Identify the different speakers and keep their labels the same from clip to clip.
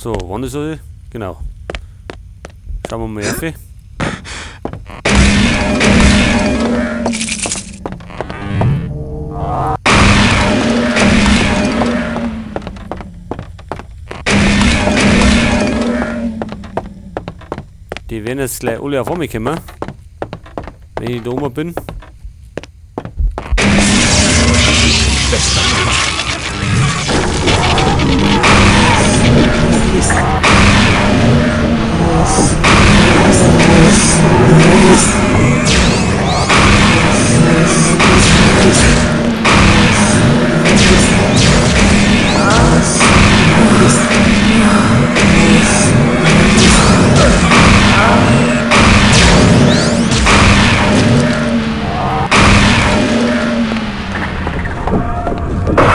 Speaker 1: So, wann ist er? Genau. Schauen wir mal auf. Die werden jetzt gleich alle auf mich kommen, wenn ich da oben bin.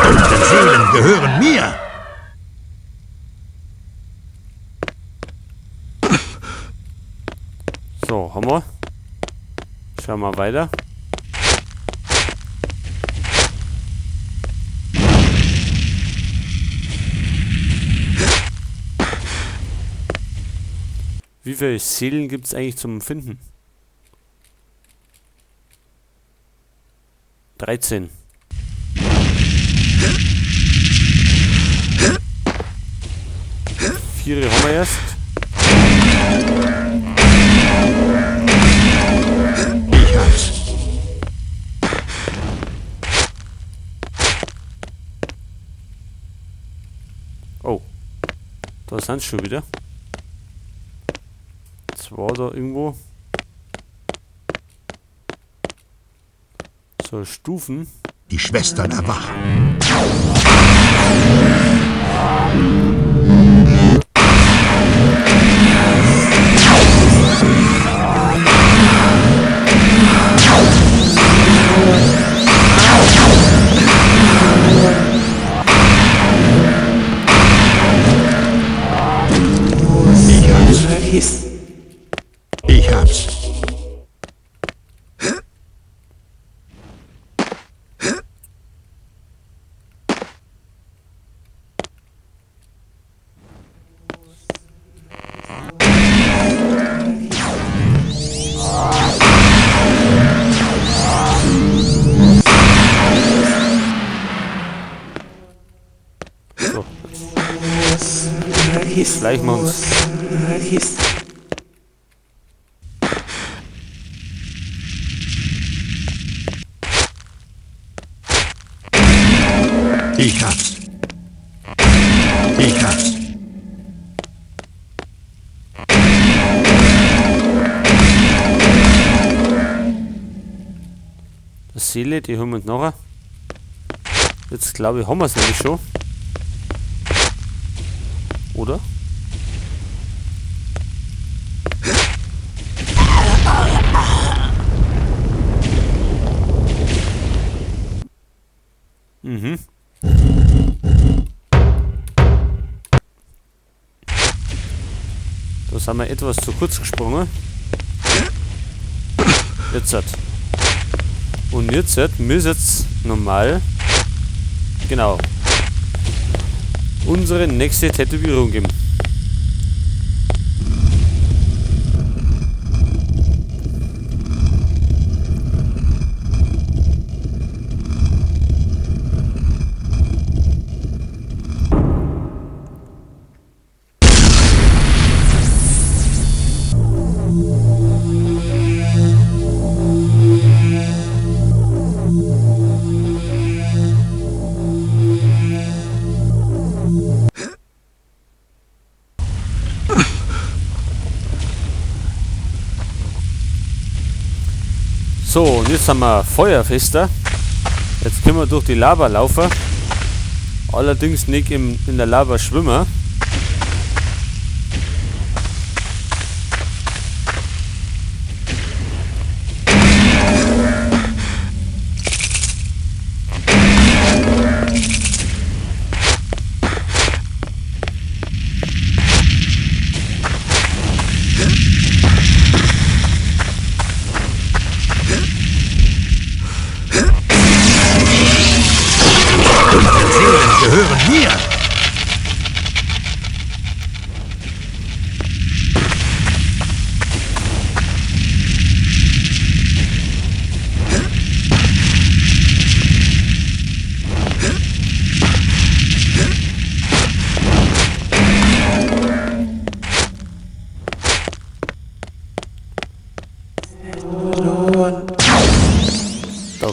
Speaker 2: Unsere Seelen gehören mir.
Speaker 1: So, haben wir. Schauen wir weiter. Wie viele Seelen gibt's eigentlich zum Finden? 13. 4 haben wir erst.
Speaker 2: Ich hab's.
Speaker 1: Oh. Da sind's schon wieder. 2 da irgendwo. So, Stufen.
Speaker 2: Die Schwestern erwachen. Ich hab's. Ich hab's.
Speaker 1: So. Schleichen wir uns.
Speaker 2: Ich hab's. Ich hab's.
Speaker 1: Die Seele, die holen wir uns nachher. Jetzt glaube ich, haben wir's nämlich schon. Oder? Mhm. Da sind wir etwas zu kurz gesprungen. Jetzt hat. Und jetzt hat, müssen jetzt normal, genau, unsere nächste Tätowierung geben. So, und jetzt haben wir feuerfester. Jetzt können wir durch die Lava laufen. Allerdings nicht in der Lava schwimmen.
Speaker 2: Gehören mir.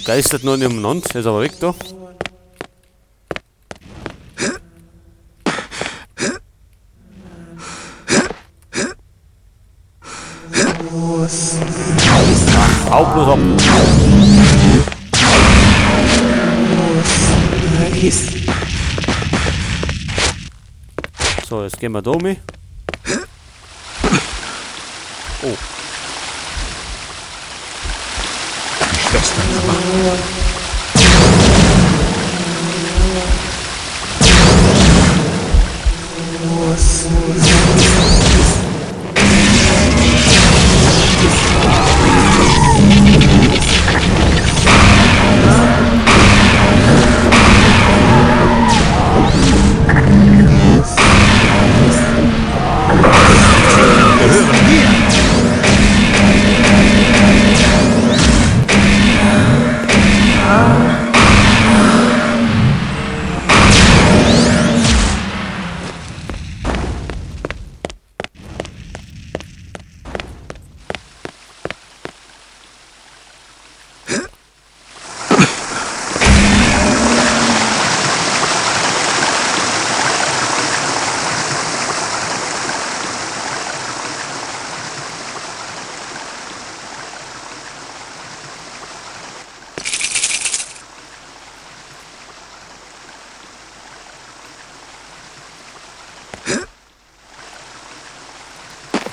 Speaker 1: geistert noch nicht umeinander, ist aber weg da. Ach, hau bloß ab. So, jetzt gehen wir da um. Oh.
Speaker 2: Die Schwestern erwachen. Gehören mir.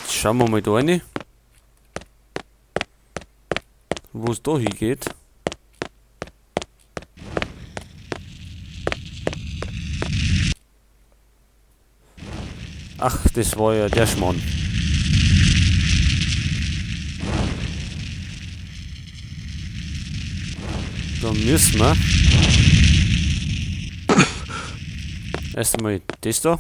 Speaker 1: Schauen wir mal da rein, wo es da hingeht. Ach, das war ja der Schmarrn. Da müssen wir erst einmal das da.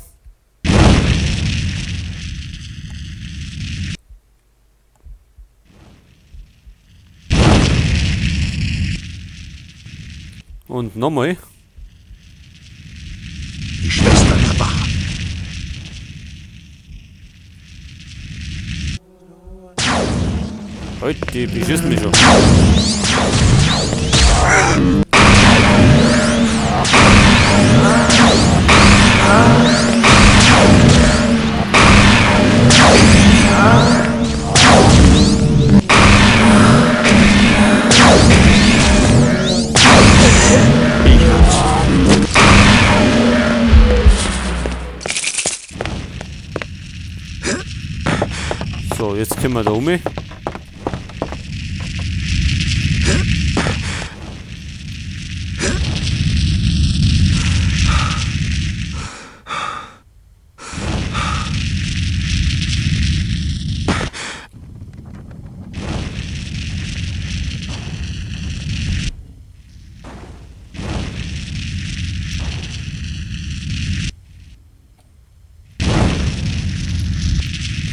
Speaker 1: Und nochmal.
Speaker 2: Die Schwestern erwachen.
Speaker 1: Heute, die beschießen mich schon.
Speaker 2: Ich hab's.
Speaker 1: So, jetzt können wir da um.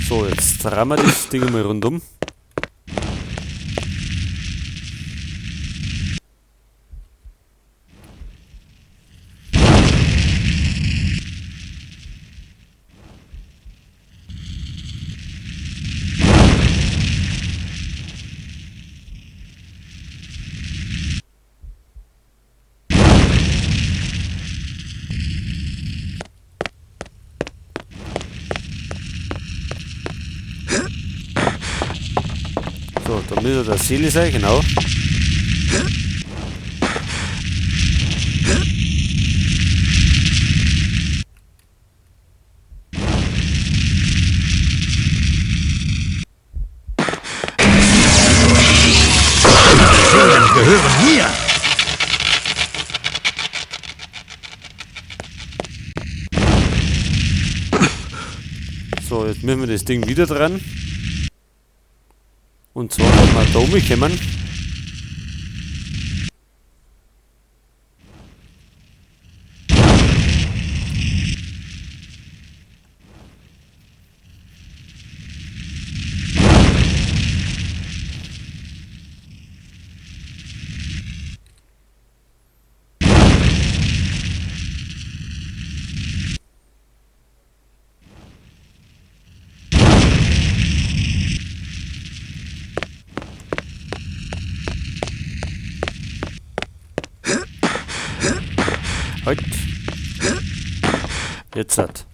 Speaker 1: So, jetzt drehen wir das Ding mal rundum. So, da müsste der Seele sein, genau.
Speaker 2: Die Seelen gehören mir.
Speaker 1: So, jetzt müssen wir das Ding wieder dran. Und zwar, dass wir da rumkommen. Jetzt hat.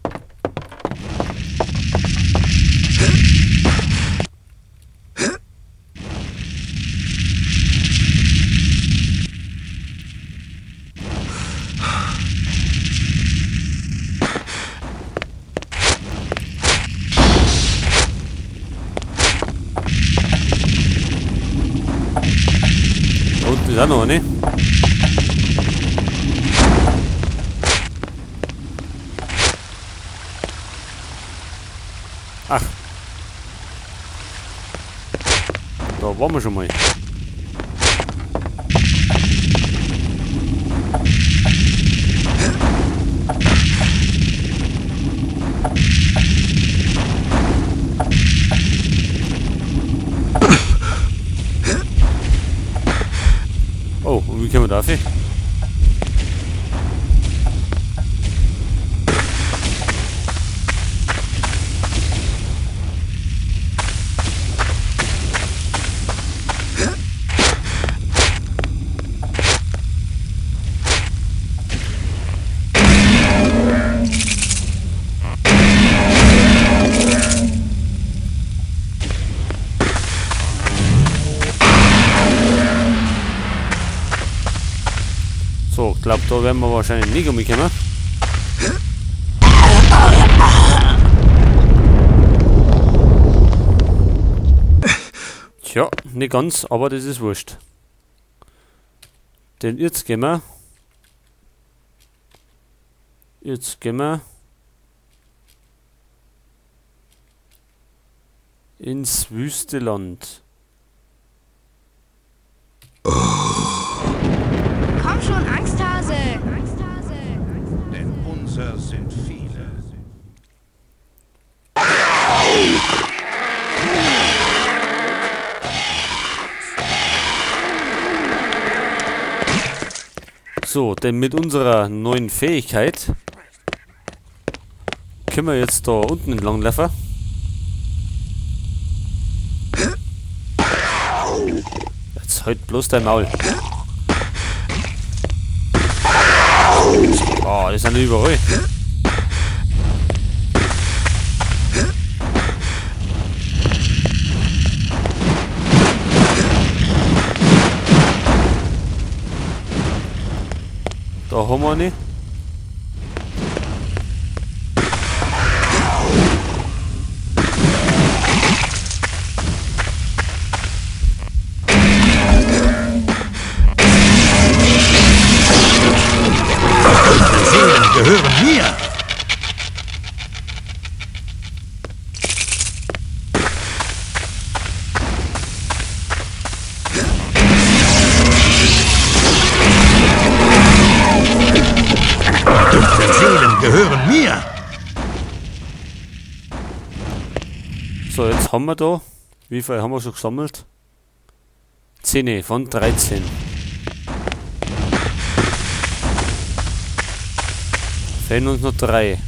Speaker 1: Da unten ist auch noch eine. Ach. Da waren wir schon mal. Oh, und wie kommen wir da hin? So, ich glaub, da werden wir wahrscheinlich nicht umkommen. Tja, nicht ganz, aber das ist wurscht. Denn jetzt gehen wir. Jetzt gehen wir ins wüste Land.
Speaker 3: Komm schon, Angsthase!
Speaker 2: Denn unser sind viele.
Speaker 1: So, denn mit unserer neuen Fähigkeit können wir jetzt da unten entlang laufen. Jetzt halt bloß dein Maul. Oh, das sind überall. Da haben wir eine.
Speaker 2: Seelen gehören mir! Die dunklen Seelen gehören mir!
Speaker 1: So, jetzt haben wir da. Wie viel haben wir schon gesammelt? 10 von 13. Fehlen uns noch 3.